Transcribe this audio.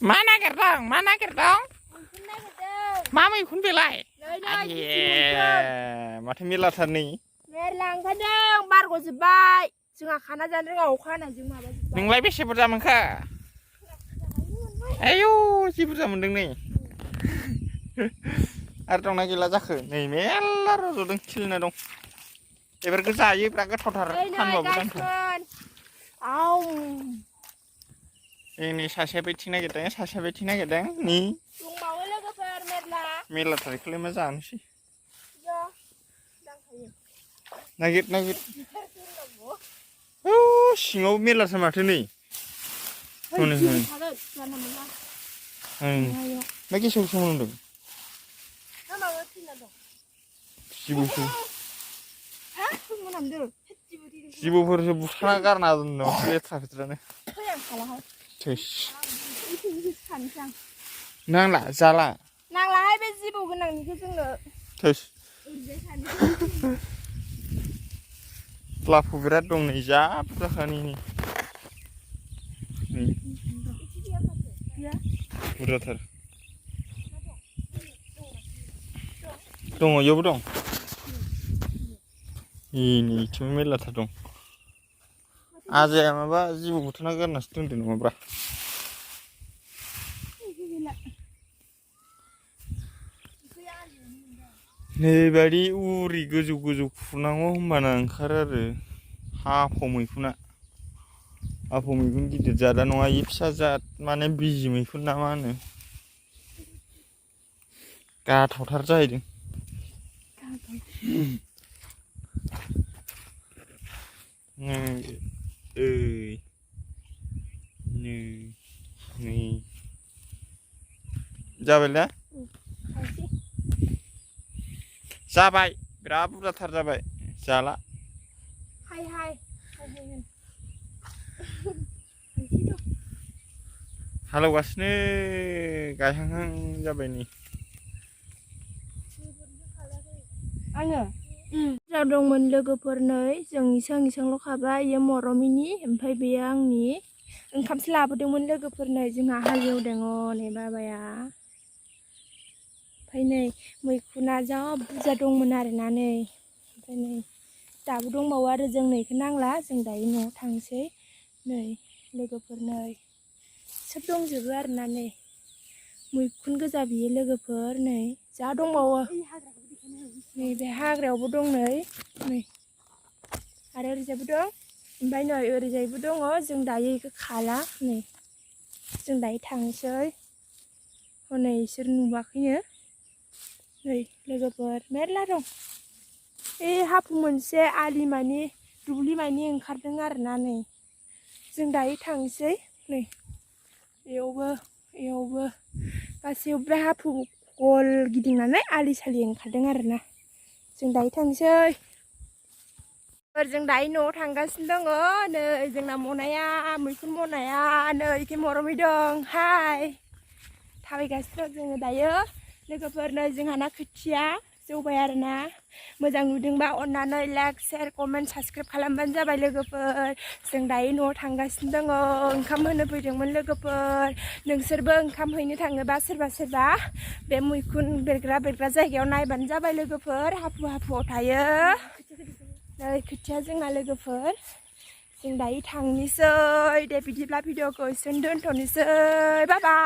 มาnagirdong मा nagirdong मा मैखुन बेलाय माथो मेरलाथारनै मेरलांखादों बारग'जोब्बाय जोंहा खाना जानो रोङा अखा हानायजों माबाजोब्बाय नोंलाय बेसे बुरजा मोनखो आयौ जि बुरजा मोनदों नै आरो दंना गैला जाखो नै मेरला रज'दों खिलिना दं बेफोरखौ जायो बिराद गोथावथार फानबाबो दामथार नै सासेया बैथिं नागिरदों सासेया बैथिं नागिरदों नै दंबावो लोगोफोर मेरलाथारखौलाय मा जानोसै नागिर नागिर सिङाव मेरलाथार माथो नै हनै हनै मा गेसाव गेसाव मोनदों जिबौफोरसो बुथारना गारना दोनदों लेथ्रा फेथ्रानो नांला जाला नांलाहाय बे जिबौ गोनांनिखौ जोंनो लाफु बिराद दं नै जा बुरजाखानि बुरजाथार दङ इयावबो दं नैथिंबो मेरलाथार दं आजाया माबा जिबौ बुथारना गारनासो दोनदों नङाब्रा नैबायदि उरि गोजौ गोजौ खुरनांगौ होमबाना ओंखारो आरो हाफाव मैखुना हाफाव मैखुन गिदिर जादा नङा इ फिसा जाद माने बिजि मैखुन ना मा होनो गाथावथार जाहैदों नै जाबाय ना जाबाय बिराद बुरजाथार जाबाय जाला हालेवगासिनो गायहांहां जाबाय नै आङो दंमोन लोगोफोर नै जों इसांल' खाबाय इयो मरमिनि ओमफ्राय बेयो आंनि ओंखामसो लाबोदोंमोन लोगोफोर नै जोंहा हालेवदों नै बाबाया ओमफ्राय नै मैखुना जा बुरजा दंमोन आरोना नै ओमफ्राय नै दाबो दंबावो आरो जों नैखौ नांला जों दायो न'आव थांसै नै लोगोफोर नै सोब दंजोबो आरोना नै मैखुन गोजा बियो लोगोफोर नै जा दंबावो नै बे हाग्रायावबो दं नै आरो ओरैजायबो दं ओमफ्राय नै ओरैजायबो दङ जों दायो बेखौ खाला नै जों दायो थांसै हनै इसोर नुवाखैनो नै लोगोफोर मेरला दं हाफु मोनसे आलि मानि दुब्लि मानि ओंखारदों आरोना नै जों दायो थांसै नै बेयावबो गासैयावबो बे हाफु गल गिदिंनानै आलि सालि ओंखारदों आरोना जों दायो थांसै जों दायो न'आव थांगासिनो दङ नै जोंना मनाया मैखुन मनाया नै इखि मरमि दं हाय थाबायगासिनो दं जोङो दायो लोगोफोर नै जोंहाना खोथिया जौबाय आरोना मोजां नुदोंबा अननानै लाइक शेयार कमेन्ट साबस्क्राइब खालामबानो जाबाय लोगोफोर जों दायो न'आव थांगासिनो दङ ओंखाम होनो फैदोंमोन लोगोफोर नोंसोरबो ओंखाम हैनो थाङोबा सोरबा बे मैखुन बेरग्रा जायगायाव नायबानो जाबाय लोगोफोर हाफुआव थायो नै खोथिया जोंना लोगोफोर जों दायो थांनोसै दे बिदिब्ला भिडिअखौ एसेनो दोनथ'नोसै बाय बाय।